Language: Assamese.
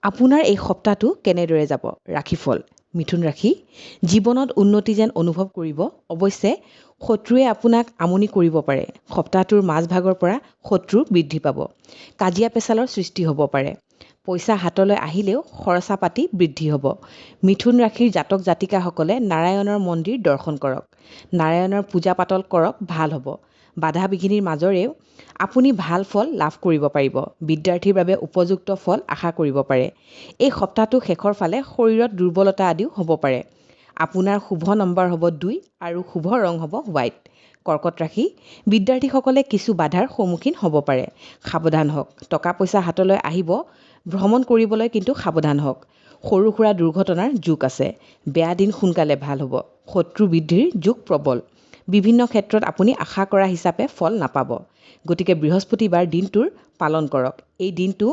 আপোনাৰ এই সপ্তাহটো কেনেদৰে যাব? ৰাশিফল। মিথুন ৰাশি, জীৱনত উন্নতি যেন অনুভৱ কৰিব। অৱশ্যে শত্ৰুৱে আপোনাক আমনি কৰিব পাৰে। সপ্তাহটোৰ মাজভাগৰ পৰা শত্ৰু বৃদ্ধি পাব। কাজিয়া পেচালৰ সৃষ্টি হ'ব পাৰে। পইচা হাতলৈ আহিলেও খৰচা পাতি বৃদ্ধি হ'ব। মিথুন ৰাশিৰ জাতক জাতিকাসকলে নাৰায়ণৰ মন্দিৰ দৰ্শন কৰক। নাৰায়ণৰ পূজা পাতল কৰক, ভাল হ'ব। বাধা বিঘিনিৰ মাজৰেও আপুনি ভাল ফল লাভ কৰিব পাৰিব। বিদ্যাৰ্থীৰ বাবে উপযুক্ত ফল আশা কৰিব পাৰে। এই সপ্তাহটো শেষৰ ফালে শৰীৰত দুৰ্বলতা আদিও হ'ব পাৰে। আপোনাৰ শুভ নম্বৰ হ'ব 2 আৰু শুভ ৰং হ'ব হোৱাইট। কৰ্কট ৰাশি, বিদ্যাৰ্থীসকলে কিছু বাধাৰ সন্মুখীন হ'ব পাৰে। সাৱধান হওক। টকা পইচা হাতলৈ আহিব। ভ্ৰমণ কৰিবলৈ কিন্তু সাৱধান হওক। সৰু সুৰা দুৰ্ঘটনাৰ যোগ আছে। বেয়া দিন সোনকালে ভাল হ'ব। শত্ৰু বৃদ্ধিৰ যোগ প্ৰবল। বিভিন্ন ক্ষেত্ৰত আপুনি আশা কৰা হিচাপে ফল নাপাব। গতিকে বৃহস্পতিবাৰ দিনটোৰ পালন কৰক। এই দিনটো